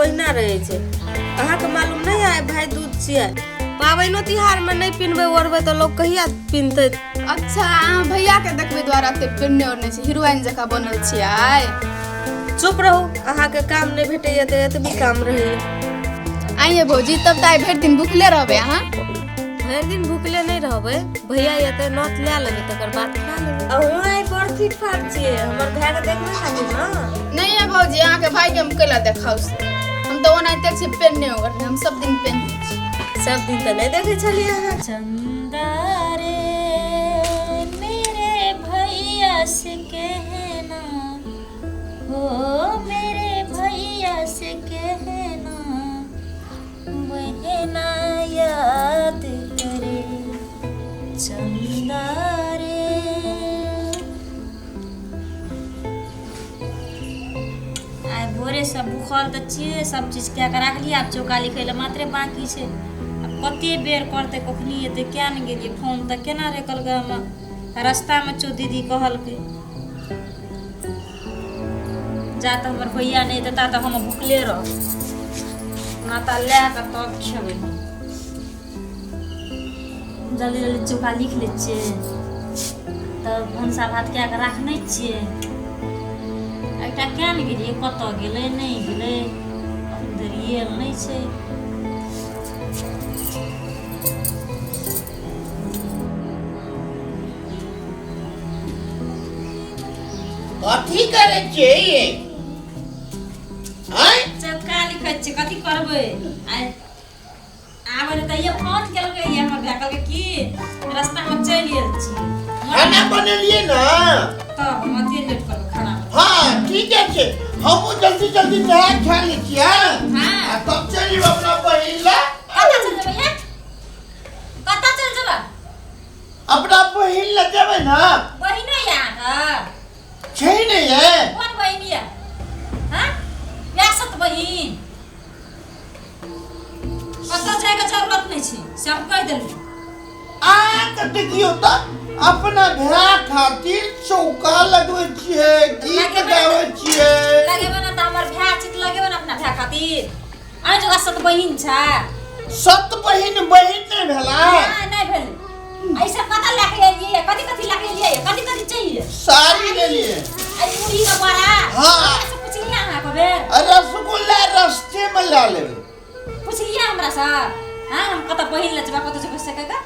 ओहिना रहै छै। अहाँके मालूम नहि आइ भाय दूध छियै। पाबनिओ तिहारमे नहि पिन्हबै ओढ़बै तऽ लोक कहिया पिन्हतै? अच्छा, अहाँ भैयाके देखबै द्वारा एते पिन्हने ओढ़ने छी, हीरोइन जकाँ बनल छियै आइ। चुप रहू, अहाँके काम नहि भेटैया तऽ एतबी काम रहैया। आइए भौजी, तब तऽ आइ भरि दिन भुखले रहबै अहाँ। भरि दिन भुखले नहि रहबै, भैया एतै नोत लए लेबै तकर बाद खा लेबै। अहूँ आइ बड़ फिट फाट छियै, हमर भायके देखबै खातिर ने? नहि ये भौजी, अहाँके भाइके हम कैला देखाउ से? हम तऽ ओनाहिते छियै पेन्हने ओढ़ने, हम सब दिन पेन्है छी। सब दिन तऽ नहि देखै छलियै अहाँ। चंदा रे मेरे भैया से कहना, हो मेरे भैया से कहना, बहना याद करे चंदा रे। आइ भोरेसँ भूखल तऽ छियै, सब चीज कए कऽ राखलियै, आब चौका लिखै लए मात्रे बाँकी छै। आब कते बेर करतै, कखनी एतै किया ने गेलियै। फोन तऽ केना रहै, कहलकै हम रस्तामे छौ। दीदी कहलकै जा तऽ हमर भैया नहि देता तऽ हम भुखले रहब, नाता लए कऽ तब खेबै हम। जल्दी जल्दी चोखा लिख लै छियै, तब भनसा भात कए कऽ राखने छियै। एकटा किया ने गेलियै, कतऽ गेलै नहि गेलै, अखन धरि आयल नहि छै। कथी करै छियै ये? आँय? चौका लिखै छियै, कथी करबै? आइ आबै रहै तहिये फोन केलकै ये हमर भाय, कहलकै की रास्तामे चलि आयल छी। खाना बनेलियै ने? तब हम अथिये लेट करबै खाना। हाँ, ठीक छै, हमहूँ जल्दी जल्दी नहा खा लै छियै। हाँ। आ तब चलि जेबै अपना बहिन लए। कतऽ चलि जेबै ये? कतऽ चलि जेबै? अपना बहिन लए जेबै ने। बहिनो ये अहाँके? छै ने ये। कोन बहिन ये? हाँ, वएह सत बहिन? कतऽ जायके जरूरत नहि छै, से हम कहि देलहुँ। अहाँके देखियौ तऽ अपना भाय खातिर चौका लगबै छियै, गीत गाबै छियै। लगेबै ने तऽ हमर भाय चित लगेबै ने अपना भाय खातिर। अहाँ जोगा सत बहिन छै? सत बहिन बहिन नहि भेला? नहि, नहि भेलै। ऐसे कतऽ लए के एलियै? कथी कथी लए के एलियै? कथी कथी चाहिए? साड़ी लेलियै। आई मुरही के बड़ा। हाँ। हमरा से पुछलियै अहाँ को बेर? रसगुल्ला रस्ते में ला लेबै। पुछलियै हमरा से? हाँ, हम कतऽ बहिन लए जेबै, कतऽ जेबै से कह के?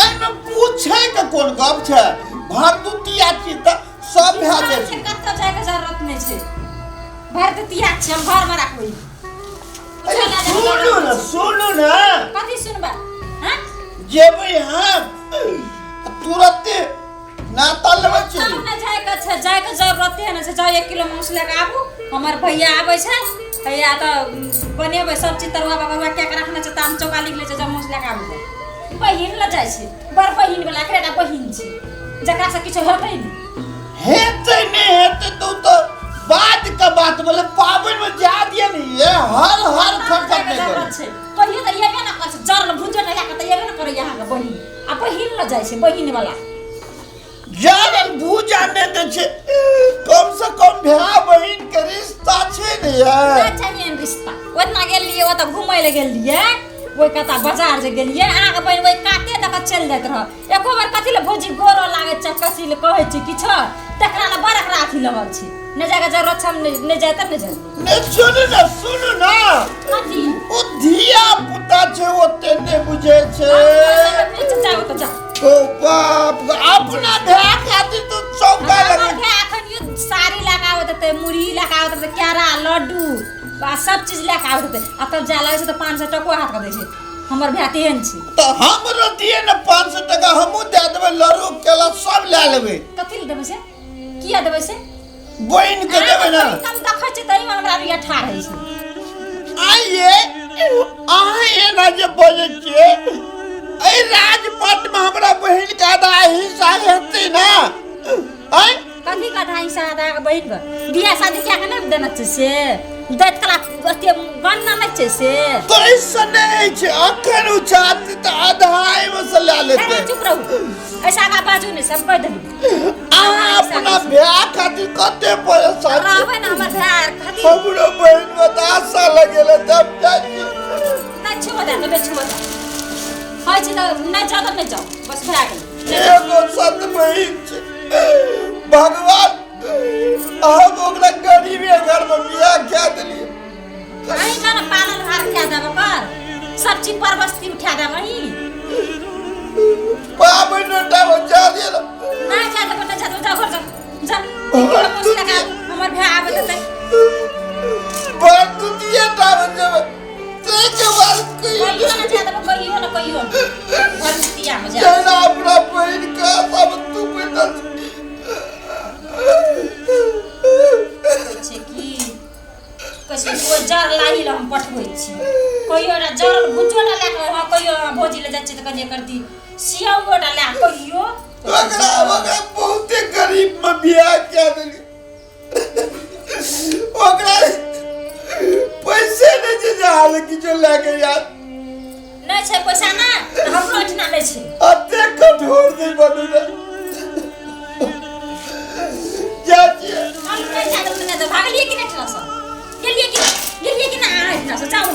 एहिमे पूछे के कोन गप छै? भरदुतिया छी तऽ सब भए जाइ छै। कतऽ जायके जरूरत नहि छै, भरदुतिया छै, हम घरमे राखबै। अरे सुनू ने, सुनू ने। कथी सुनबा? हाँ, जेबै हम तुरते नाता लेबै छी। तब ने जायके छै, जायके जरूरते नहि छै। जाउ, 1 किलो मांस लए कऽ आबू। हमर भैया आबै छै, भैया तऽ बनेबै सब चीज, तरुआ बरुआ कए कऽ रखने छै, तऽ हम चौका लिख लै छै। जाउ, मांस लए कऽ आबू। बहिन लए जाइ छै, बड़ बहिन वाला एकरे टा बहिन छै जकरासँ किछु हेतै नहि। हेतै नहि हेतै तऽ ओ तऽ बाद के बात बोले, पाबनि में जा दिए ने ये हर हर खटखट नहि जरूरत करे। छै कहियो तऽ एबे ने करै छै, जरल भुजल लए कऽ तऽ एबे ने करै अहाँके बहिन, आ बहिन लए जाइ छै बहिन वाला। जरल भूजा नहि दै छै, कम से कम भाय बहिन के रिश्ता छै ने ये। नहि चाहिए रिश्ता। ओतना गेलियै, ओतऽ घुमै लए गेलियै, ओहि कता बाजार जे गेलियै, अहाँके बहिन ओहि काते दऽ कऽ चलि जाइत रहऽ। एको बेर कथी लए भौजी गोरो लागै छै, कथी लए कहै छै किछो, तकरा लए बड़ एकरा अथी लगल छै। नहि जायके जरूरत छै, हम नहि जाय तऽ नहि जाय। नहि, सुनू ने, सुनू ने। कथी? ओ धिया पुता छै, ओते नहि बुझै छै। जाओ तऽ जाओ। ओ बाप रे, अपना भाय खातिर तो चौका हमर लगे। भाय एखन यो साड़ी लए कऽ आबैत हेतै, मुरही लए कऽ आबैत हेतै, केरा लड्डू आ सब चीज लए कऽ आबैत हेतै, आ तब जाय लागै छै तऽ 500 टको हाथ कऽ दै छै। हमर भाय तेहन छै। तऽ हमरो दिए ने 500 टका, हमहूँ दए देबै, लड्डू केला सब लए लेबै। कथी लए देबै से? किया देबै से? बहिन के देबै ने। हम देखै छियै तही हमरा भी ठाढ़ होइ छै। आइए अहाँ एना जे बजै छियै, एहि राजपाट में हमरा बहिन के आधा हिस्सा हेतै ने? आँय? कथी के आधा हिस्सा? आधा बहिन के बियाह शादी कए के नहि देना छै से? दैत कला अते गणना नहि छै से। तैसँ नहि छै, अखन ओ चाहतै तऽ आधाएमे से लए लेतै। अरे चुप रहू, ऐसा आगा बाजू नहि, सब कहि देलहुँ। अहाँ अपना भाय खातिर कते परेशान छी। रहबै ने हमर भाय खातिर। हमरो बहिन मे तऽ आशा लगेले तब जाइ छी। नहि छुबऽ दे, नहि छुबऽ दे। होइ छै तऽ नहि जाउ तऽ नहि जाउ, बस भए गेल। एगो सत बहिन छै, भगवान हम ओकरा गरीबे घर मे बियाह कए देलियै। अहीं का ने पालन हार कए देब, ओकर सब चीज परबस्ती उठा देब अहीं। पाबनि टा मे जा दिअ ने। नहि जा देब, नहि जा देब, जाउ घर जाउ, जा। एक किलो मासु लगा हमर भाय आबैत हेतै। बड़ दुतिया टा मे जेबै, ताहिके बाद कहियो कहियो नहि जा देब, कहियो ने, कहियो ने। घर दुतिया मे जा। जेना अपना बहिन के सब तू बैठल कहै छै की कहै छै, कोइ जर लाही लए हम पठबै छी, कहियो एकटा जरल भुज्जो टा लए कऽ। हँ, कहियो अहाँ भौजी लए जाइ छियै तऽ कनि एकर दी सियौओ टा लए कहियो। ओकरा ओकरा बहुते गरीब मे बियाह कए देली, ओकरा पैसे नहि छै जे हाल किछो लए के यार। नहि छै पैसा ने तऽ हमरो एहिठिना नहि छै। अते कठोर नहि बनू ने, जा छियै। हम नहि जा देबै, नहि तऽ भागलियै कि नहि एहिठिना सँ? गेलियै कि नहि? गेलियै कि नहि अहाँ एहिठिना सँ? जाउ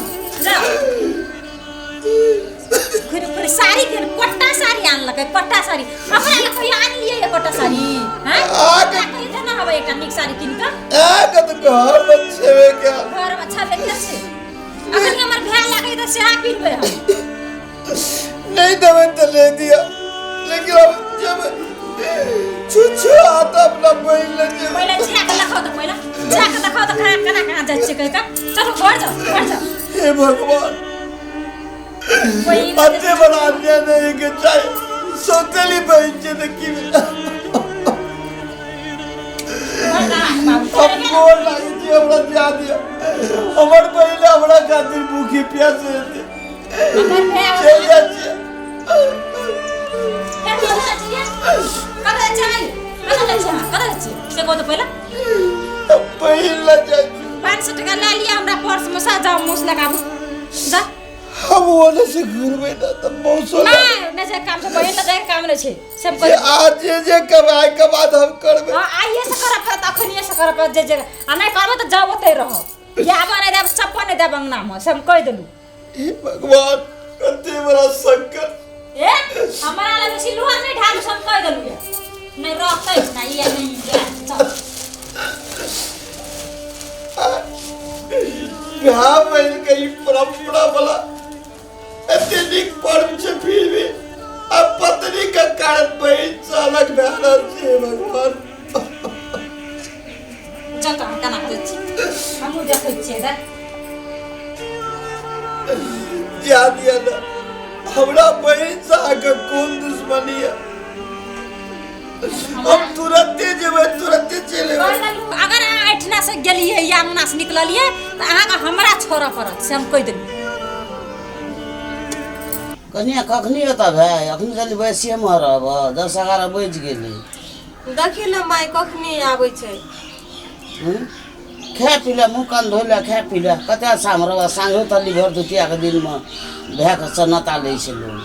जाउ। घुरि घुरि साड़ी केहन कोट्टा साड़ी आनलकै, कोट्टा साड़ी। हमरा लए कहियो आनलियै ये कोट्टा साड़ी? हैं, अहाँके हमरा कहियो देने हबै एकटा नीक साड़ी कीन कऽ? अहाँके तऽ घरमे छेबे कयल। घरमे छबे कयल छै। अखन हमर भाय लागै तऽ सेहा पिन्हबै हम। नहीं देबै तऽ ले दिया, लेकिन हम जेबै छु छु हाथ अपना बहिन लग जेबै। पहिले जा कऽ देखाउ तऽ, पहिले जा कऽ देखाउ तऽ कहाँ केना कहाँ जाइ छियै कहि कऽ। चलू घर जाउ, घर जाउ। हे भगवान, बहिन अते बड़ा अन्याय नहीं के चाही। सौतेली बहिन छै तऽ की भेल? घर जा बाबू। हम गोर लागै छी, हमरा जा दिअ। हमर बहिन हमरा खातिर भूखी प्यासे हेतै। हमर भाय चलि जाइ छियै। फेर कतऽ जाइ छियै? कतऽ जाइ छियै? कतऽ जाइ छियै अहाँ? कतऽ जाइ छियै से कहू तऽ पहिले। बहिन लग जाइ छी। 500 टका लए लिअ हमरा पर्समे से, जाउ मासु लगाबू जा। हम ओने से घुरबै ने तऽ मौसो नहि नहि छै काम से, बहिन लग जाइके काम नहि छै सब जे कहि। आज जे जे कमाए के बाद हम करबै। हँ, आइए से करऽ पड़त, अखनिए से करऽ पड़त जे जे आ नहि करबै तऽ जाउ ओतहि रहब, या आबऽ नहि देब, चप्पल नहि देब अङ्गनामे, से हम कहि देलहुँ। हे भगवान, कते बड़ा संकट। ए, हमरा लग बेसी लोहा नहि ढालू, से हम कहि देलहुँ। ये नहि रहतै ना ये नहि ये चल। भाय बहिन के ई परंपरा वाला एते नीक पर्व छै, फिर भी अब पत्नी के कारण बहिन से अलग भए रहल छै। हे भगवान। चल तऽ अहाँ केना करै छी हमहूँ देखै छियै रे। जा दिया ना, हमरा बहिन से अहाँके कोन दुश्मनी है? हम तुरंते जेबै, तुरंते चलि एबै। कहि देलहुँ, अगर अहाँ एहिठिना से गेलियै या अङ्गना से निकललियै तऽ अहाँके हमरा छोड़ऽ पड़त, से हम कहि देलहुँ। कनिया, कखनी एतऽ भाय? अखनी जल्दी बैसिएमे रहब, 10-11 बजि गेलै। देखी ने माय, कखनी आबै छै। हूँ? खाय पी ले, मुँह कान धो ले, खाय पी ले। कते शाम रहब? साँझो तल्ली भरदुतियाके दिनमे भायके से नता लै छै लोक।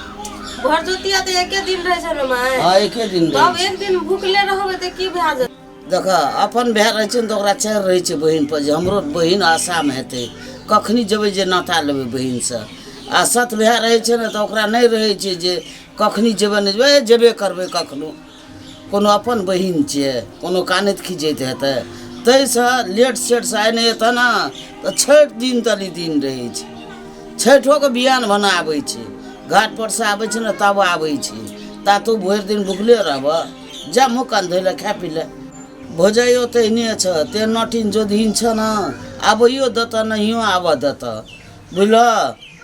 भरदुतिया तऽ एके दिन रहै छै ने माय? हँ, एके दिन रहै तब छै। एक दिन भुखले रहबै तऽ की भए जेतै? देख, अपन भाय रहै छै ने तऽ ओकरा चढ़ रहै छै बहिन पर जे हमरो बहिन आशामे हेतै, कखनी जेबै जे नाता लेबै बहिनसँ। आ सत भाय रहै छै ने तऽ ओकरा नहि रहै छै जे कखनी जेबै नहि जेबै, ए, जेबे करबै कखनो। कोनो अपन बहिन छियै, कोनो कानैत खीजैत हेतै? ताहिसँ लेट सेटसँ आइ नहि एतऽ ने तऽ छठि दिन तली दिन रहै छै। छठिओके बिहान भने आबै छै, घाटपर से आबै छै ने तब आबै छै। ता तू भरि दिन भुखले रहबह? जा, मुँह कान धोइ ले, खा पी ले। भौजाइयो तेहने छ, ते नटिन जोधीन छ ने, आबैयो देतऽ नहियो आबऽ देतऽ, बुझलह?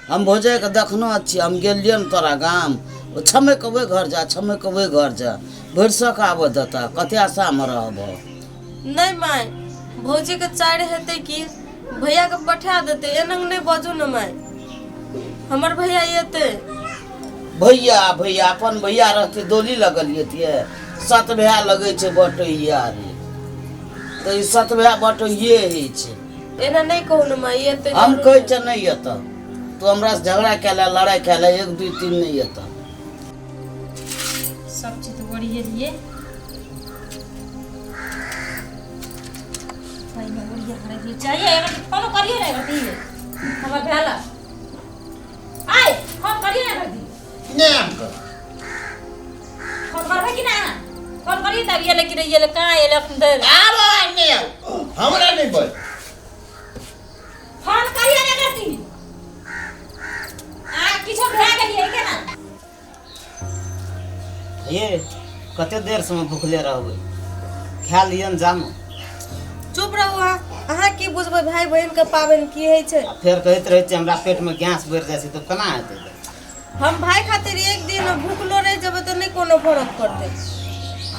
हम भौजाइके देखने छी। हम गेलियै ने तोरा गाम, ओ छमकबै घर जा, छमकबै घर जा, भरिसक आबऽ देतऽ। कते आशामे रहबह? नहि माय, भौजीके चारि हेतै कि भैयाके पठा देतै। एना नहि बाजू ने माय, हमर भैया एतै। भैया भैया, अपन भैया रहतै डोली लगल जैतियै। सत भैया लगै छै बटैया रे, तऽ ई सत भैया बटैये होइ छै। एना नहि कहू ने माँ, एतै। हम कहै छियै नहि एतऽ। तू हमरा से झगड़ा कए ले, लड़ाइ कए ले, 1 2 3 नहि एतऽ। सब चीज तऽ ओरिएलियै, पहिने ओरिया कऽ राखि चाहिए। एक फोन करियै ने एकरती हमर भेल आइ, फोन करियै ने एकरती। नहि हम कर फोन करबै कि ना? फोन करियै तब एलै कि नहि एलै, कहाँ एलै अखन धरि? आब आब नहि आउ, हमरा नहि बोल। फोन करियै ने एकरती। आ किछो भए गेलियै के ना? ये कते देर से हम भूखले रहबै, खा लियन जानो। चुप रहू अहाँ, अहाँ की बुझबै भाई बहिन के पाबनि की होइ छै? आ फेर कहैत रहै छै हमरा पेट में गैस बढ़ि जाइ छै, तऽ केना हेतै? हम भाई खातिर एक दिन भूखलो रहि जेबै तऽ नहि कोनो फरक पड़तै।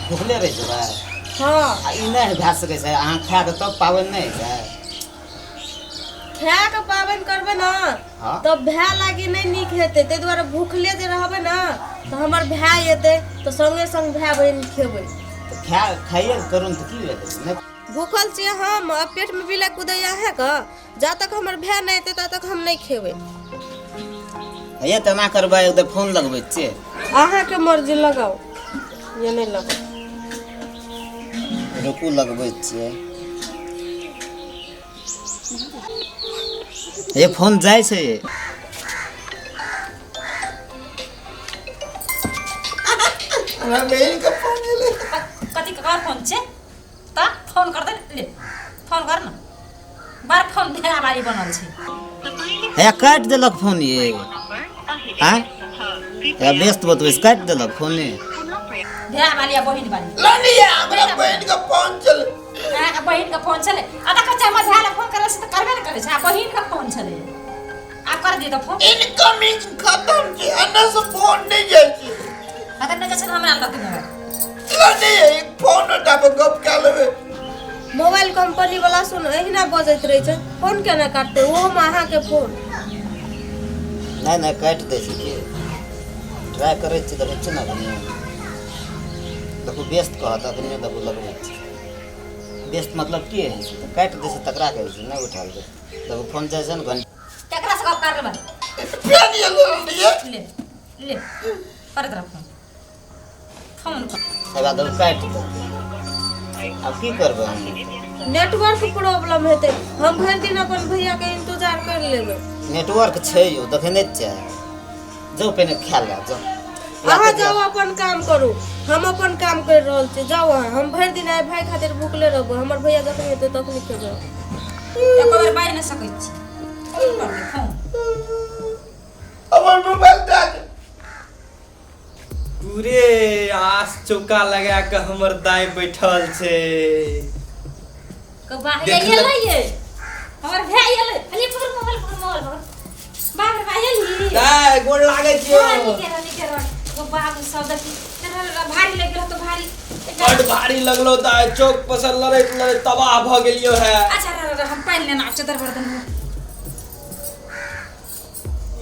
भूखले रहि जेबै? हँ। आ ई नहि भए सकै छै, अहाँ खा कऽ तब पाबनि नहि होइ छै? खा कऽ पाबनि करबै ने हँ। तब भाय लागी नहि नीक हेतै, ताहि दुआरे भूखले जे रहबै ने तऽ हमर भाय एतै तऽ संगे संग भाय बहिन खेबै। तऽ खा खाइए कऽ करू ने तऽ की भेलै? नहि भूखल छियै हम, आ पेटमे बिलाइ कुदैया अहाँके। जा तक हमर भाय नहि एतै ता तक हम नहि खेबै। हे तऽ एना करबै, एक फोन लगबै छियै। अहाँके मर्जी, लगाउ या नहि लगाउ। रुकू, लगबै छियै। हे फोन जाइ छै। हमरा बहिन के फोन एलै। कथी ककर फोन छै? तऽ फोन कर दे, ले फोन कर न। बड़ फोन भेड़ा बारी बनल छै। हे काटि देलक फोन ये। आँय, हे व्यस्त बतबै छै, काटि देलक फोने। भेड़ा बाली आ बहिन बाली। लनिया, हमरा बहिन के फोन चले। अहाँके बहिन के फोन छलै? आ देखै छै, हमर भाय लए फोन करै छै तऽ करबे ने करै छै, आ बहिन के फोन छलै। आब कर दियौ तऽ फोन। इनकमिंग खत्म छै, एने से फोन नहि जाइ छै। अगर नहि जाइ छै तऽ हमरा लग देबै। लनिया, एक फोन उठा पर गप कए लेबै। मोबाइल कंपनी वाला सुन एहिना बजैत रहै छै, फोन केना काटतै, ओहोमे अहाँके फोन? नहि नहि, काटि दै छै की? ट्राइ करै छियै, देखै छियै ने। अखनियो देखू, व्यस्त कहत। अखनियो देखू, लगबै छियै। व्यस्त मतलब की होइ छै? तऽ काटि दै छै तकरा कहै छै, नहि उठायल छै। देखू, फोन जाइ छै ने घंटी। केकरा से गप कर लेबै? फेर एलै लनिया। ले ले, करैत रह फोन, फोन कर। तकरा देखू, काटि देलकै। आब की करबै हम? नेटवर्क प्रॉब्लम हेतै। हम भरि दिन अपन भैया के इंतजार कर लेबै। नेटवर्क छै यौ, देखै नहि छियै? जाउ, पहिने खा ले जाउ। अहाँ जाउ, अपन काम करू, हम अपन काम करि रहल छी। जाउ अहाँ, हम भरि दिन आइ भाय खातिर भूखले रहबै। हमर भैया जखन हेतै तखनी खेबै। एको बेर बाजि नहि सकै छी। फोन कर दे फोन। हमर मोबाइल दए दे। पूरे आस चौका लगा के हमर दाई बैठल छै। बाह। देख। एलै ये हमर भाय एलै। अरे पकड़ मोबाइल, पकड़ मोबाइल, पकड़। बाप रे बा, एली। दाई, गोड़ लागै छियौ। हाँ, नीके रह, नीके रह। ओ बाबू सब देखी तेरा भारी लागि गेल तो भारी। बड भारी लगलो दाई, चौक पर से लड़ैत लड़ैत तबाह भऽ गेलियो है। अच्छा रह रह, हम पानि लेना आब चदर बर्तन में।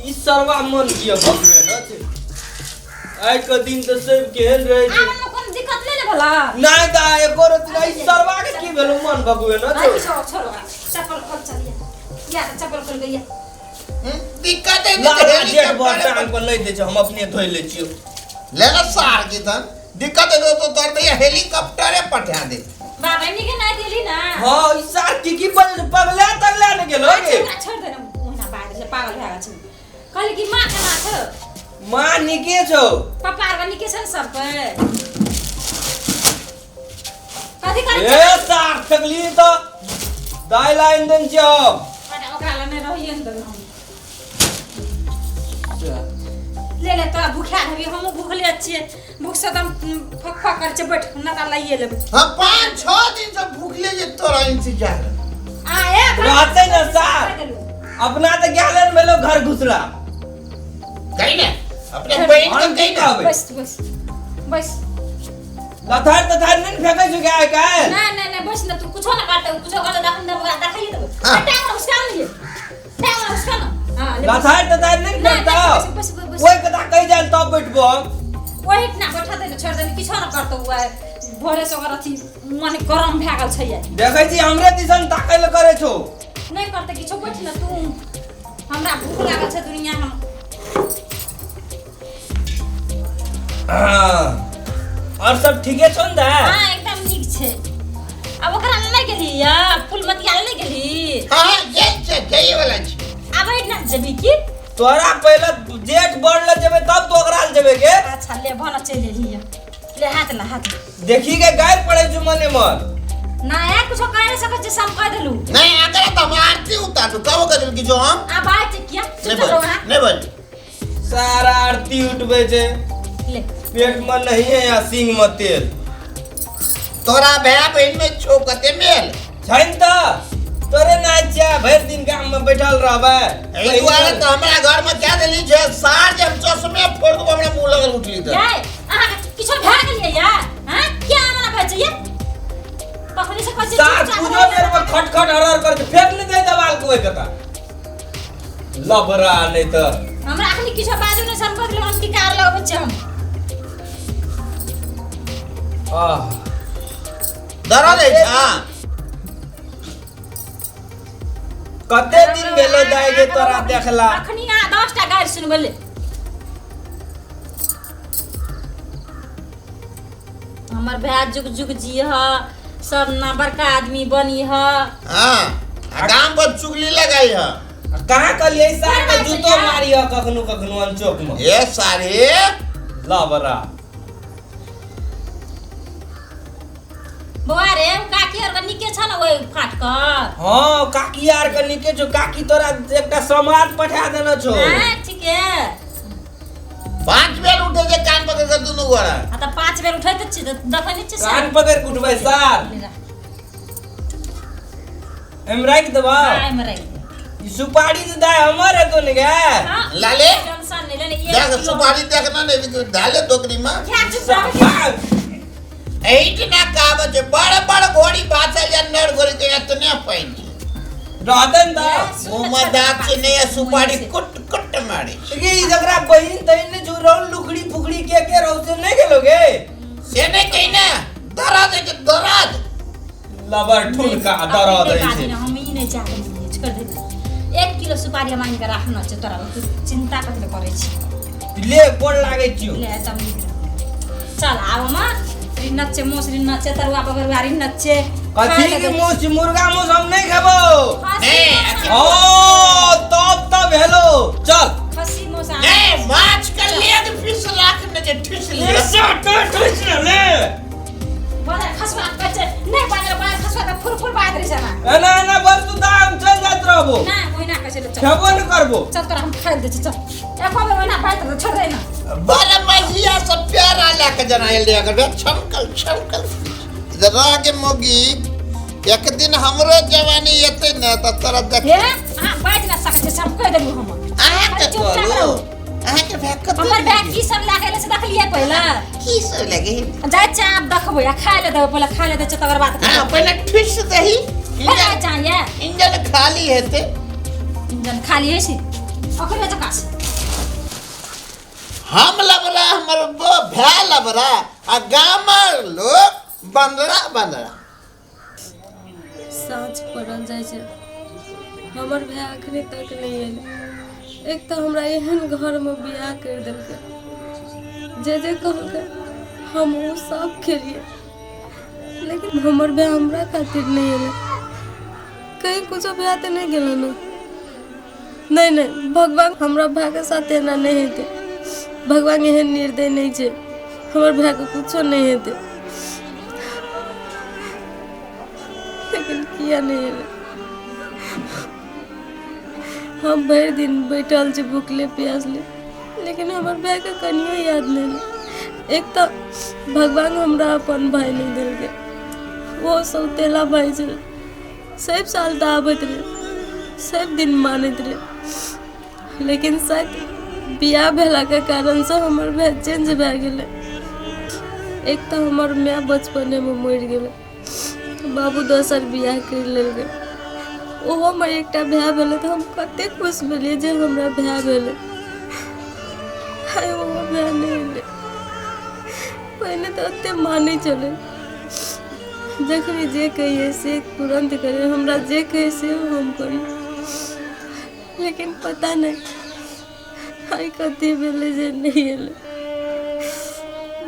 ई सरवा मन किया भगवे न छै? आइ के दिन तऽ सब केहन रहै छै। आब मे कोनो दिक्कत नहि ने भला? नहि दाई, एको रत्ती नहि। ई सरवा के की भेलो, मन भगवे न नहीं छौ? छोड़ो छोड़ो, ओकरा चप्पल खोल। चलिए या चप्पल खोल गई। दिक्कत है। ला जेठ बर टांग पर नहि दै छै, हम अपने धोइ लै छियौ। ले ना सार की तन दिक्कत है तो तोर भैया हेलीकॉप्टरे पठा दे। बाबा नीके नहीं देली ना? हाँ, ई सार की की बजै छै? पगला तगला ने गेलो गे? अच्छा, छोड़ दे ना, ओहिना बाजै छै, पागल भए गेल छै। कहली कि माँ केना छौ? माँ नीके छौ। पप्पा आर नीके छै ने सबके? कथी करै ए छै? सार फेकली तऽ दाइ लाइन देन छियौ हम। ओकरा लग नहि रहिए ने देबै हम। ले ले, तोरा भूखा हेबी, हमहूँ भूखले छियै। भूख से एकदम फक फक करै छै। बैठ न तऽ लाइए लेबै। हम 5-6 दिन से भूखले जे तोरा इंतजार। आ ए रहतै ने सार। अपना तऽ गेले ने भेलो घर घुसला। कही ने अपने बहन हम के की कही ना। कहबै? बस बस बस। लथार तथार नहि ने फेकै छौ आइ काल्हि? ना ना ना, बस ना, तू कुछो ना करते, कुछो करते देखन देबो, ओकरा देखाइए देबो। हाँ। टांग उसका लिए, टांग उसका ना। हां ले बस। लथार तथार नहि ने ना, फेकतौ? ना, बस बस बस। ओहि कथा कहि जाय तब बैठबो हम। ओहि ना बैठा दे ने, छोड़ दे ने, किछो ना करतौ। उ भोरे से ओकर अथी मन गरम भए गेल छै। देखै छी, हमरे दिसन ताकै लए करै छौ। नहि करतै किछो बैठ ने तू हमरा भूख लागल छै दुनिया हम हाँ। और सब ठीके छौ ने दाय हाँ एकदम नीक छै आब ओकरा लग नहि गेली या फुलमतिया लग नहि गेली हाँ हाँ जाइ छै जाइए वाला छै आब एहिना जेबी की तोरा पहिले जेठ बड़ लग जेबै तब तो ओकरा लग जेबै गे अच्छा ले भन चलि एली ले हाथ ला हाथ ला। देखी के गाय पड़े छु मने मन ना या कुछो कह नहीं सकत जे हम कह देलू नहीं अगर तो हम आरती उतारू कब कर कि जो हम आब आइ छै किया नहीं चुप बोल रहो अहाँ। नहीं बोल सारा आरती उठबै छै ले पेट में नहीं है या सींग में तेल तोरा भैया बहन में छो कते मेल छैन तऽ तोरे ना छिया भरि दिन गाम में बैठल रहबै एहि दुआरे तऽ हमरा घर में क्या देली जे सार जे हम चश्मे फोड़ देबो हमरा मुंह लगल उठली तऽ यै अहाँ किछो भए गेलियै या हां किया हमरा भए छै तखनी से कहै छियै सार चुपचाप पूजो बेर में खट खट हरहर कर फेंक नहीं दे दवाल को ओहि कता लबरा नहीं तऽ हमरा अखनी किछो बाजू नहि सम कह देलहुँ हम की कार लगबै छै हम आह दरद अछि हां कते दिन भेलो दाइ गे तोरा देखला अखनी अहाँ 10 टा गारि सुनबै ले हमर भाय जुग जुग जी ह सब ना बड़का आदमी बनी ह हां आ गाम पर चुगली लगाई ह कहाँ कहलियै सार के बड़ जूतो बात छै मारी ह कखनो कखनो अनचोक में ए सारे लबरा बौआ रे ओ काकी आर के नीके छ ने ओहि फाट कर हाँ काकी आर के नीके छौ काकी तोरा एकटा समाद पठा देने छौ हाँ ठीक है पांच बेर उठे जे कान पकड़ के दुनू गोरा आ तऽ 5 बेर उठैत छी तऽ देखै नहि छी कान पकड़ के उठबै सार ले जा। एम राखि देबा हाँ, एहिमे राखि दे। ई सुपारी जे दाय हमर हेतो ने गे हाँ, लाले टेंशन नहि लेने एक देख किलो सुपारी देखना नहीं डाले टोकरी में क्या चुप रहो। एहिठिना कहावत छै बड़ बड़ घोड़ी बाँचल या नर घोड़ी के एतने पानि छै रहतै ने तऽ मुँह मे दाँत छै नहि आ सुपारी कुट कुट मारै छै गे ई जकरा बहिन तहिन ने छौ रौ लुखड़ी फुकड़ी के के रौ से नहि गेलो गे से नहि कही ने दरद होइ छै दरद लबर ठुनका दरद अपने होइ बाजी छै ने, हम ई नहि चाहै छियै, छोड़ि दे 1 किलो सुपारी हम आनि कऽ राखने छै तोरा तू चिन्ता कथी लए करै छी ले गोर लागै छियौ ले तब नीक रहतौ। चल आब हम रिन्नत छै मोस रिन्नत छै तरुआ बगरुआ रिन्नत छै कथी के मोस मुर्गा मोस हम नहि खेबौ नहि, अथी- ओ तब तब हेलो चल खस्सी मोस आन। नहि माछ के लेग पीस राखने छै ठुस ले ले बाजार खसुआ कहै छै नहि बाजल बाजल खसुआ तऽ फुर फुर बाजि रहै छै हमरा। एना एना बस तू दाम चल जाइत रहबो ना ओहिना कहै छै ले चल खेबो नहि करबो चल तोरा हम खाइ लए दै छी चल एको बेर ओहिना बाजि रहतौ छोड़ दे ना बड़ मजिया सब प्यारा लए के जना एलै अगर छमकल छमकल इधर रह के मोगी एक दिन हमरो जवानी एतै ने तऽ तोरा देख हे अहाँ बाजि ना सकै छी सब कहि देलहुँ हम अहाँके चुपचाप कहलू रहू। अहाँके भाय कते हमर बैग की सब लागल से देखलियै पहिले की सब लगे जाइ छै आब देखबै आ खाय लए देबै पहिले खाय लए दै छै तकर बाद हाँ पहिले ठुस दही पहिले चाहिए इंजन खाली हेतै इंजन खाली होइ छै ओकरे जकाँ छै हम लबरा हमर भाय लबरा आ गामक लोक बन्दरा बन्दरा साँझ पड़ल जाइ छै हमर भाय अखनी तक नहि एलै एक तऽ हमरा एहन घरमे बियाह करि देलकै जे जे कहलकै हम ओ सब खेलियै लेकिन हमर भाय हमरा खातिर नहि एलै कहीं कुछो भाय तऽ नहि गेलै ने नहि नहि भगवान हमरा भायके साथ एना नहि हेतै भगवान एहन निर्दय नहि छै हमर भायके कुछो नहि हेतै लेकिन किया नहि एलै हम भरि दिन बैठल छी भुखले प्यासले लेकिन हमर भायके कनियो याद नहि एलै एक तऽ भगवान हमरा अपन भाय नहि देलकै ओ सौतेला भाय छलै सब साल तऽ आबैत रहै सब दिन मानैत रहै लेकिन शायद बियाह भेलाके कारणसँ हमर भाय चेंज भए गेलै एक तऽ हमर माय बचपनेमे मरि गेलै बाबू दोसर बियाह करि लेलकै ओहोमे एकटा भाय भेलै तऽ हम कतेक खुश भेलियै जे हमरा भाय भेलै आइ ओहो भाय नहि एलै पहिने तऽ ओतेक मानै छलै जखनी जे कहिए से तुरन्त करियै, हमरा जे कहिए से हम करियै। लेकिन पता नहि आइ कथी भेलै जे नहि एलै।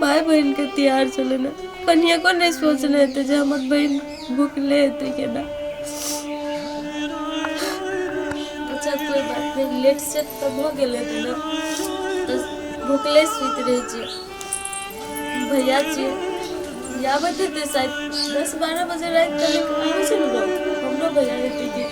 भाय बहिनके तिहार छलै ने, कनिएको नहि सोचने हेतै जे हमर बहिन भुखले हेतै केना। अच्छा कोइ बात नहि, लेट सेट तऽ भऽ गेल हेतै ने, तऽ भुखले सुति रहै छियै। भैया छियै, आबैत हेतै शायद 10-12 बजे राति तक आबै छै ने। हमरो भैया हेतै कि